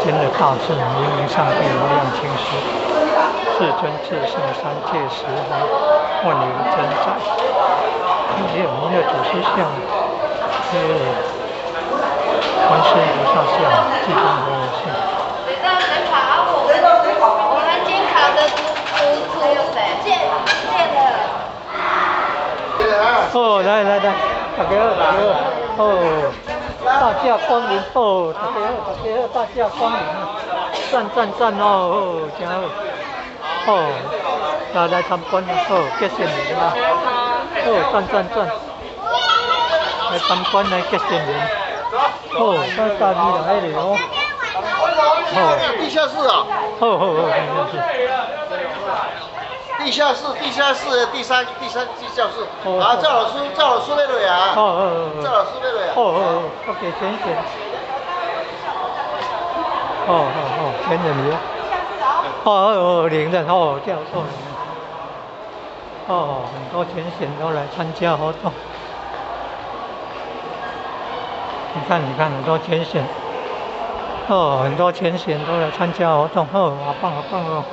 間的大智明明上帝無量清師，至尊至聖三界十方萬有真宰。也有彌勒祖師像，這個觀世音菩薩像，濟公活佛像。我們監考的圖圖圖見見了。哦，來來來，大家好，大家好，哦，大駕光臨，哦，大家好，大家好，大駕光臨啊，讚讚讚哦，哦，真好，哦，來來參觀哦，結善緣啊，哦，讚讚讚，來參觀來結善緣，哦，這大米來的哦，哦，地下室啊，好好好，地下室。地下室，地下室的第三地下室。啊，趙老師，趙老師欲落啊。哦哦哦。趙老師欲落啊。哦哦哦，我給淺顯。哦哦哦，淺顯你。哦哦哦，領的哦，教授。哦，很多淺顯都來參加活動。你看，你看，很多淺顯。哦，很多淺顯都來參加活動，哦，好棒，好棒哦。